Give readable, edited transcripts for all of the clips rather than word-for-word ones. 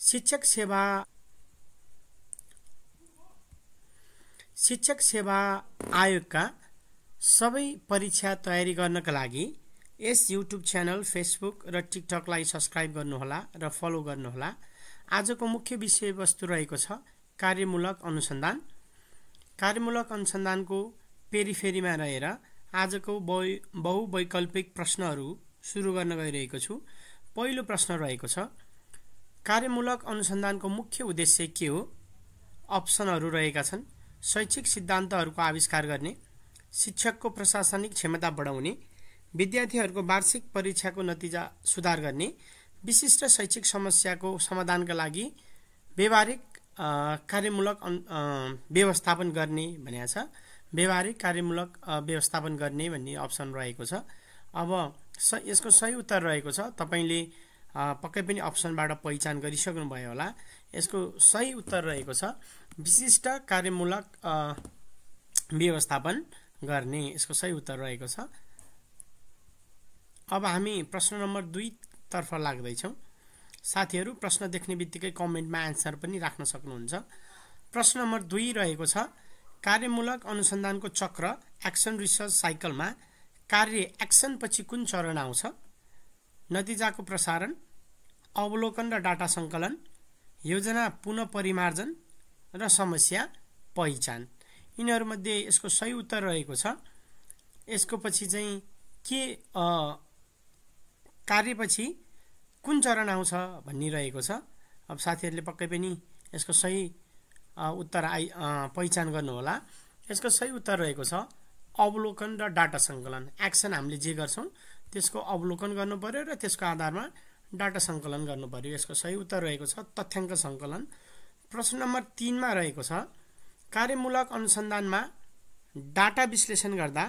शिक्षक सेवा आयोगका सबै परीक्षा तयारी गर्नका लागि यस युट्युब च्यानल, फेसबुक र टिकटकलाई सब्स्क्राइब गर्नुहोला र फलो गर्नुहोला। आजको मुख्य विषयवस्तु रहेको छ कार्यमूलक अनुसन्धान। कार्यमूलक अनुसन्धानको पेरिफेरीमा रहेर आजको बहुवैकल्पिक प्रश्नहरू सुरु गर्न गइरहेको छु। पहिलो प्रश्न रहेको छ, कार्यमूलक अनुसन्धानको मुख्य उद्देश्य के हो? अप्सनहरू रहेका छन्। शैक्षिक सिद्धान्तहरूको आविष्कार गर्ने, शिक्षकको प्रशासनिक क्षमता बढाउने, विद्यार्थीहरूको वार्षिक परीक्षाको नतिजा सुधार गर्ने, विशिष्ट शैक्षिक समस्याको समाधानका लागि व्यवहारिक कार्यमूलक व्यवस्थापन गर्ने भनेको छ। व्यवहारिक कार्यमूलक व्यवस्थापन गर्ने भन्ने अप्सन रहेको छ। अब यसको सही उत्तर रहेको छ, तपाईले पक्कै पनि अप्सनबाट पहिचान गरिसक्नु भयो होला। यसको सही उत्तर रहेको छ विशिष्ट कार्यमूलक व्यवस्थापन गर्ने। यसको सही उत्तर रहेको छ। अब हामी प्रश्न नम्बर 2 तर्फ लाग्दैछौँ। साथीहरू प्रश्न देख्ने बित्तिकै कमेन्टमा एन्सर पनि राख्न सक्नुहुन्छ। प्रश्न नम्बर 2 रहेको छ, कार्यमूलक अनुसन्धानको चक्र एक्सन रिसर्च साइकलमा कार्य एक्सन पछि कुन चरण आउँछ? नतिजाको प्रसारण, अवलोकन र डाटा सङ्कलन, योजना पुनः परिमार्जन र समस्या पहिचान। यिनीहरूमध्ये यसको सही उत्तर रहेको छ। यसको पछि चाहिँ के कार्यपछि कुन चरण आउँछ भन्ने रहेको छ। अब साथीहरूले पक्कै पनि यसको सही उत्तर पहिचान गर्नुहोला। यसको सही उत्तर रहेको छ अवलोकन र डाटा सङ्कलन। एक्सन हामीले जे गर्छौँ त्यसको अवलोकन गर्नु पर्यो र त्यसको आधारमा डाटा सङ्कलन गर्नु पर्यो। यसको सही उत्तर रहेको छ तथ्याङ्क सङ्कलन। प्रश्न नम्बर 3 मा रहेको छ, कार्यमूलक अनुसन्धानमा डाटा विश्लेषण गर्दा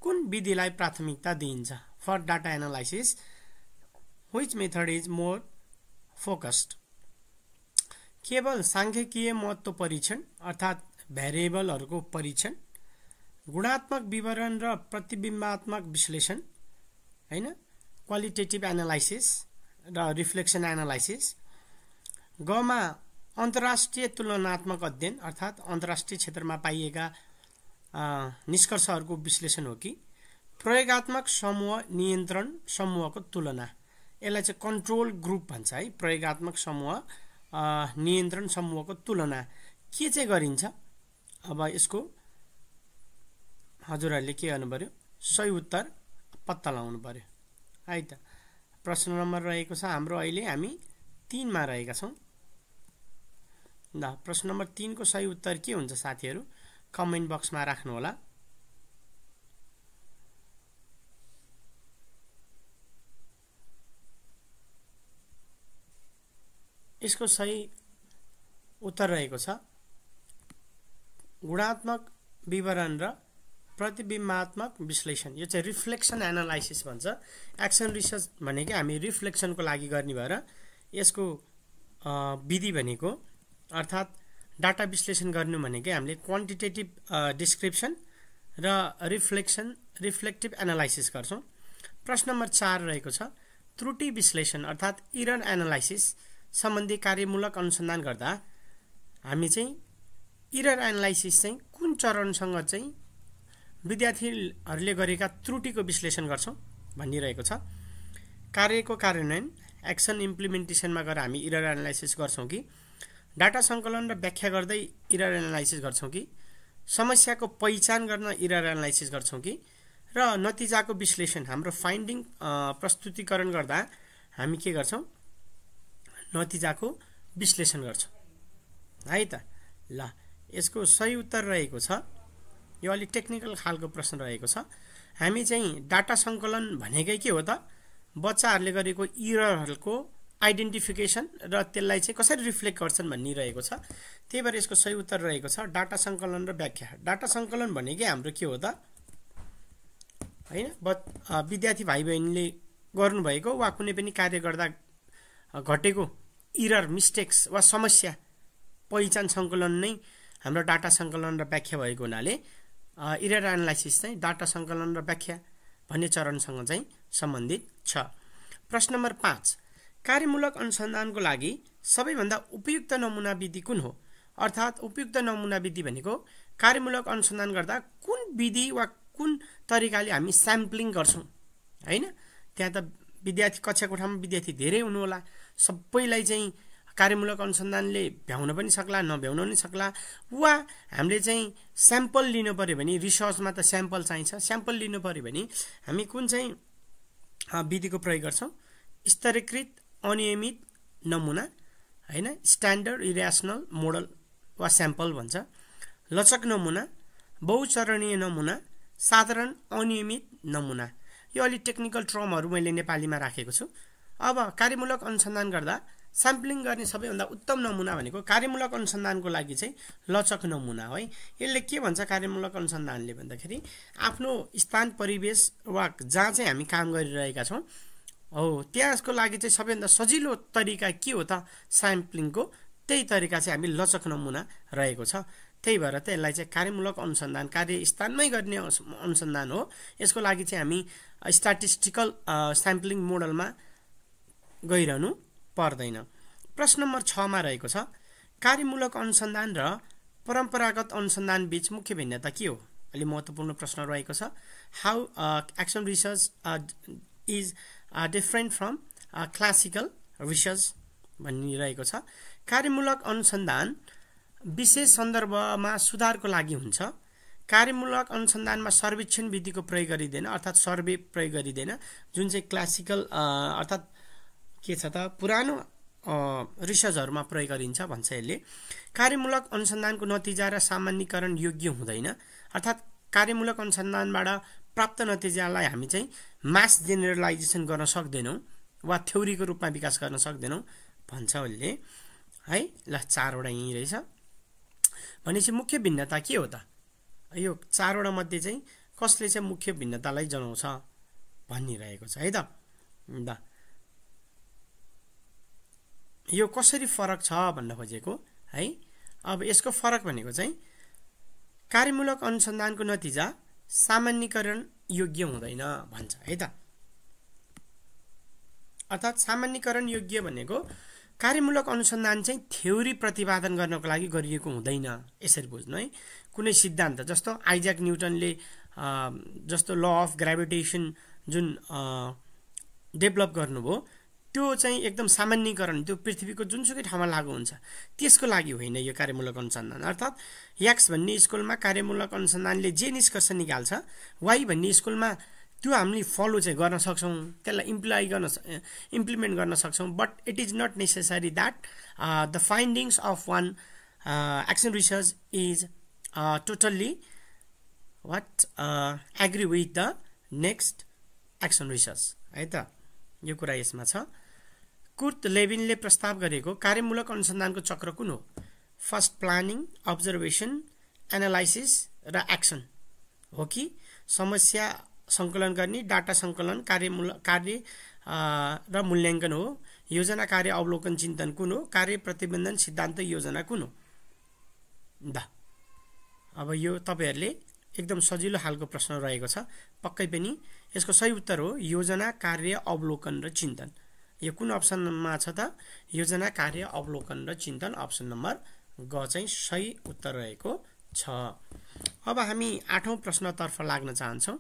कुन विधिलाई प्राथमिकता दिइन्छ? For data analysis which method is more focused? केवल सांख्यिकीय महत्त्व परीक्षण अर्थात् भ्यारिएबलहरूको परीक्षण, गुणात्मक विवरण र प्रतिबिम्बात्मक विश्लेषण, हैन, क्वालिटेटिभ एनालाइसिस र रिफ्लेक्सन एनालाइसिस, गमा अन्तर्राष्ट्रिय तुलनात्मक अध्ययन अर्थात् अन्तर्राष्ट्रिय क्षेत्रमा पाइएका निष्कर्षहरूको विश्लेषण हो कि प्रयोगात्मक समूह नियन्त्रण समूहको तुलना? यसलाई चाहिँ कन्ट्रोल ग्रुप भन्छ है। प्रयोगात्मक समूह नियन्त्रण समूहको तुलना के चाहिँ गरिन्छ? अब यसको हजुरहरूले के गर्नु पर्यो? सही उत्तर पत्ता लगाउनु पर्यो है त। प्रश्न नम्बर रहेको छ हाम्रो, अहिले हामी 3 मा रहेका छौँ। ल, प्रश्न नम्बर 3 को सही उत्तर के हुन्छ साथीहरू? कमेन्ट बक्समा राख्नु होला। यसको सही उत्तर रहेको छ गुणात्मक विवरण र प्रतिबिम्बात्मक विश्लेषण। यो चाहिँ रिफ्लेक्सन एनालाइसिस भन्छ। एक्सन रिसर्च भनेको हामी रिफ्लेक्सनको लागि गर्ने भएर यसको विधि भनेको अर्थात् डाटा विश्लेषण गर्नु भनेकै हामीले क्वान्टिटेटिभ डिस्क्रिप्सन र रिफ्लेक्टिभ एनालाइसिस गर्छौँ। प्रश्न नम्बर 4 रहेको छ, त्रुटि विश्लेषण अर्थात् इरर एनालाइसिस सम्बन्धी कार्यमूलक अनुसन्धान गर्दा हामी चाहिँ इरर एनालाइसिस चाहिँ कुन चरणसँग चाहिँ विद्यार्थीहरूले गरेका त्रुटिको विश्लेषण गर्छौँ भनिरहेको छ। कार्यको कार्यान्वयन एक्सन इम्प्लिमेन्टेसनमा गएर हामी इरर एनालाइसिस गर्छौँ कि डाटा सङ्कलन र व्याख्या गर्दै इरर एनालाइसिस गर्छौँ कि समस्याको पहिचान गर्न इरर एनालाइसिस गर्छौँ कि र नतिजाको विश्लेषण हाम्रो फाइन्डिङ प्रस्तुतिकरण गर्दा हामी के गर्छौँ? नतिजाको विश्लेषण गर्छौँ है त। ल, यसको सही उत्तर रहेको छ, यो अलिक टेक्निकल खालको प्रश्न रहेको छ। हामी चाहिँ डाटा सङ्कलन भनेकै के हो त? बच्चाहरूले गरेको इररहरूको आइडेन्टिफिकेसन र त्यसलाई चाहिँ कसरी रिफ्लेक्ट गर्छन् भन्ने रहेको छ। त्यही भएर यसको सही उत्तर रहेको छ डाटा सङ्कलन र व्याख्या। डाटा सङ्कलन भनेकै हाम्रो के हो त? हैन, विद्यार्थी भाइ बहिनीले गर्नुभएको वा कुनै पनि कार्य गर्दा घटेको इरर, मिस्टेक्स वा समस्या पहिचान सङ्कलन नै हाम्रो डाटा सङ्कलन र व्याख्या भएको हुनाले इरर एनालाइसिस चाहिँ डाटा सङ्कलन र व्याख्या भन्ने चरणसँग चाहिँ सम्बन्धित छ। प्रश्न नम्बर 5, कार्यमूलक अनुसन्धानको लागि सबैभन्दा उपयुक्त नमुना विधि कुन हो? अर्थात् उपयुक्त नमुना विधि भनेको कार्यमूलक अनुसन्धान गर्दा कुन विधि वा कुन तरिकाले हामी स्याम्पलिङ गर्छौं, हैन? त्यहाँ त विद्यार्थी कक्षा कोठामा विद्यार्थी धेरै हुनु होला, सबैलाई चाहिँ कार्यमूलक अनुसन्धानले भ्याउन पनि सक्ला, नभ्याउन पनि सक्ला, वा हामीले चाहिँ स्याम्पल लिनु पर्यो भने रिसर्चमा त स्याम्पल चाहिन्छ, स्याम्पल लिनु पर्यो भने हामी कुन चाहिँ विधिको प्रयोग गर्छौं? स्तरीकृत अनियमित नमुना, हैन? स्ट्यान्डर्ड इरेसनल मोडल वा स्याम्पल भन्छ। लचक नमुना, बहुचरणीय नमुना, साधारण अनियमित नमुना। यो अलि टेक्निकल टर्महरु मैले नेपालीमा राखेको छु। अब कार्यमूलक अनुसन्धान गर्दा स्याम्पलिङ गर्ने सबैभन्दा उत्तम नमुना भनेको कार्यमूलक अनुसन्धानको लागि चाहिँ लचक नमुना हो है। यसले के भन्छ कार्यमूलक अनुसन्धानले भन्दाखेरि आफ्नो स्थान परिवेश वा जहाँ चाहिँ हामी काम गरिरहेका छौं हो त्यसको लागि चाहिँ सबैभन्दा सजिलो तरिका के हो त स्याम्पलिङको? त्यही तरिका चाहिँ हामी लचक नमुना रहेको छ। त्यही भएर त यसलाई चाहिँ कार्यमूलक अनुसन्धान कार्यस्थानमै गर्ने अनुसन्धान हो। यसको लागि चाहिँ हामी स्ट्याटिस्टिकल स्याम्पलिङ मोडलमा गइरहनु पर्दैन। प्रश्न नम्बर 6 मा रहेको छ कार्यमूलक अनुसन्धान र परम्परागत अनुसन्धान बीच मुख्य भिन्नता के हो? अलि महत्त्वपूर्ण प्रश्न रहेको छ। How action research is different from classical research भनिरहेको छ। कार्यमूलक अनुसन्धान विशेष सन्दर्भमा सुधारको लागि हुन्छ। कार्यमूलक अनुसन्धानमा सर्वेक्षण विधिको प्रयोग गरिँदैन, अर्थात् सर्वे प्रयोग गरिँदैन, जुन चाहिँ क्लासिकल अर्थात् के छ त पुरानो रिसर्चहरुमा प्रयोग गरिन्छ भन्छ यसले। कार्यमूलक अनुसन्धानको नतिजा र सामान्यीकरण योग्य हुँदैन, अर्थात् कार्यमूलक अनुसन्धानबाट प्राप्त नतिजालाई हामी चाहिँ मास जेनरलाइजेसन गर्न सक्दैनौं वा थ्योरीको रूपमा विकास गर्न सक्दैनौं भन्छ यसले है। ल 4 वटा यही रहेछ। भनेपछि मुख्य भिन्नता के हो त? यो 4 वटा मध्ये चाहिँ कसले चाहिँ मुख्य भिन्नतालाई जनाउँछ भनिरहेको छ है त। यो कसरी फरक छ भन्न खोजेको है। अब यसको फरक भनेको चाहिँ कार्यमूलक अनुसन्धानको नतिजा सामान्यीकरण योग्य हुँदैन भन्छ है त। अर्थात् सामान्यीकरण योग्य भनेको कार्यमूलक अनुसन्धान चाहिँ थ्योरी प्रतिपादन गर्नको लागि गरिएको हुँदैन, यसरी बुझ्नु है। कुनै सिद्धान्त जस्तो आइज्याक न्युटनले जस्तो ल अफ ग्राभिटेसन जुन डेभलप गर्नुभयो त्यो चाहिँ एकदम सामान्यीकरण, त्यो पृथ्वीको जुनसुकै ठाउँमा लागू हुन्छ त्यसको लागि होइन यो कार्यमूलक अनुसन्धान। अर्थात् एक्स भन्ने स्कुलमा कार्यमूलक अनुसन्धानले जे निष्कर्ष निकाल्छ वाई भन्ने स्कुलमा त्यो हामीले फलो चाहिँ गर्न सक्छौं, त्यसलाई इम्प्लिमेन्ट गर्न सक्छौं, but it is not necessary that the findings of one action research is totally agree with the next action research है त। यो कुरा यसमा छ। कुर्ट लेभिनले प्रस्ताव गरेको कार्यमूलक अनुसन्धानको चक्र कुन हो? फर्स्ट प्लानिङ, अब्जर्भेसन, एनालाइसिस र एक्सन हो कि समस्या संकलन गर्ने, डाटा संकलन, कार्य र मूल्याङ्कन हो? योजना कार्य अवलोकन चिन्तन कुन हो? कार्य प्रतिबन्धन सिद्धान्त योजना कुन हो? अब यो तपाईहरुले एकदम सजिलो खालको प्रश्न रहेको छ। पक्कै पनि यसको सही उत्तर हो योजना कार्य अवलोकन र चिन्तन। यो कुन अप्सनमा छ त? योजना कार्य अवलोकन र चिन्तन। अप्सन नम्बर ग चाहिँ सही उत्तर रहेको छ। अब हामी 8औं प्रश्नतर्फ लाग्न चाहन्छौं।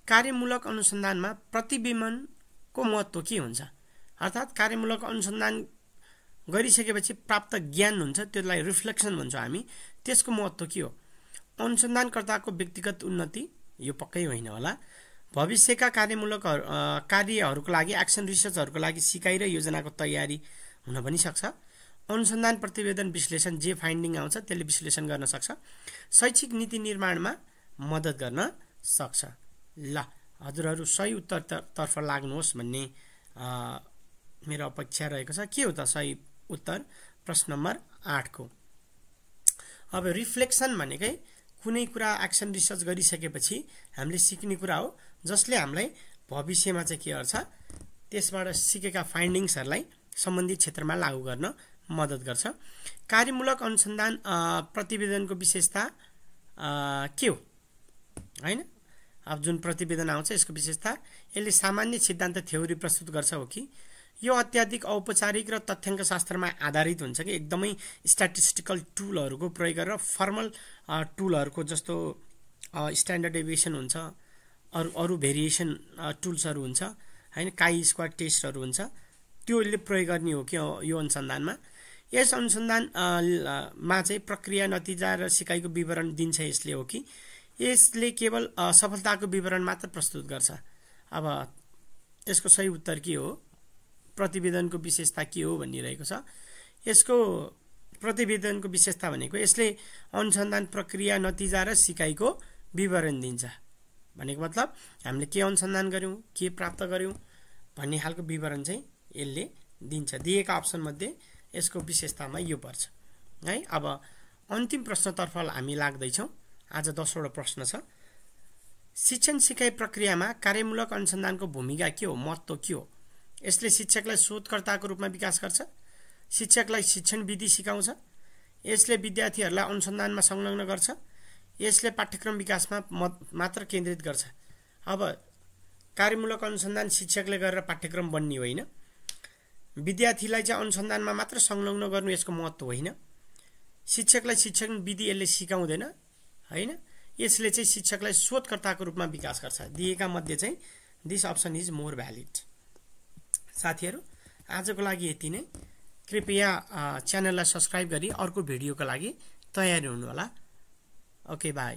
कार्यमूलक अनुसन्धानमा प्रतिबिम्बनको महत्त्व के हुन्छ? अर्थात् कार्यमूलक अनुसन्धान गरिसकेपछि प्राप्त ज्ञान हुन्छ, त्यसलाई रिफ्लेक्सन भन्छौं हामी, त्यसको महत्त्व के हो? अनुसन्धानकर्ताको व्यक्तिगत उन्नति, यो पक्कै होइन होला। भविष्यका कार्यहरूको लागि एक्सन रिसर्चहरूको लागि सिकाइ र योजनाको तयारी हुन पनि सक्छ। अनुसन्धान प्रतिवेदन विश्लेषण, जे फाइन्डिङ आउँछ त्यसले विश्लेषण गर्न सक्छ। शैक्षिक नीति निर्माणमा मद्दत गर्न सक्छ। ल हजुरहरु सही उत्तरतर्फ लाग्नुहोस् भन्ने मेरो अपेक्षा रहेको छ। के हो त सही उत्तर? प्रश्न नम्बर 8 को। अब रिफ्लेक्सन भनेकै कुनै कुरा एक्सन रिसर्च गरिसकेपछि हामीले सिक्ने कुरा हो, जसले हामीलाई भविष्यमा चाहिँ के गर्छ त्यसबाट सिकेका फाइन्डिङ्सहरूलाई सम्बन्धित क्षेत्रमा लागू गर्न मद्दत गर्छ। कार्यमूलक अनुसन्धान प्रतिवेदनको विशेषता के हो हैन? अब जुन प्रतिवेदन आउँछ यसको विशेषता यसले सामान्य सिद्धान्त थ्योरी प्रस्तुत गर्छ हो कि यो अत्याधिक औपचारिक र तथ्याङ्क शास्त्रमा आधारित हुन्छ कि एकदमै स्ट्याटिस्टिकल टुलहरूको प्रयोग गरेर फर्मल टुलहरूको जस्तो स्ट्यान्डर्ड डेभिएसन हुन्छ, अरू भेरिएसन टुल्सहरू हुन्छ हैन, काई स्क्वाड टेस्टहरू हुन्छ, त्योले प्रयोग गर्ने हो कि यो अनुसन्धानमा। यस अनुसन्धानमा चाहिँ प्रक्रिया, नतिजा र सिकाइको विवरण दिन्छ यसले हो कि यसले केवल सफलताको विवरण मात्र प्रस्तुत गर्छ। अब यसको सही उत्तर के हो, प्रतिवेदनको विशेषता के हो भनिरहेको छ। यसको प्रतिवेदनको विशेषता भनेको यसले अनुसन्धान प्रक्रिया, नतिजा र सिकाइको विवरण दिन्छ। भनेको मतलब हामीले के अनुसन्धान गर्यौं, के प्राप्त गर्यौं भन्ने खालको विवरण चाहिँ यसले दिन्छ। दिएका अप्सन मध्ये यसको विशेषतामा यो पर्छ है। अब अन्तिम प्रश्नतर्फ हामी लाग्दैछौँ। आज 10 वटा प्रश्न छ। शिक्षण सिकाइ प्रक्रियामा कार्यमूलक अनुसन्धानको भूमिका के हो, महत्त्व के हो? यसले शिक्षकलाई शोधकर्ताको रूपमा विकास गर्छ, शिक्षकलाई शिक्षण विधि सिकाउँछ, यसले विद्यार्थीहरूलाई अनुसन्धानमा संलग्न गर्छ, यसले पाठ्यक्रम विकासमा मात्र केन्द्रित गर्छ। अब कार्यमूलक अनुसन्धान शिक्षकले गरेर पाठ्यक्रम बन्ने होइन, विद्यार्थीलाई चाहिँ अनुसन्धानमा मात्र संलग्न गर्नु यसको महत्त्व होइन, शिक्षकलाई शिक्षण विधि यसले सिकाउँदैन हैन, यसले चाहिँ शिक्षकलाई शोधकर्ताको रूपमा विकास गर्छ। दिएका मध्ये चाहिँ this option is more valid. साथीहरू, आजको लागि यति नै। कृपया च्यानललाई सब्स्क्राइब गरी अर्को भिडियोको लागि तयारी हुनु होला। Okay, by.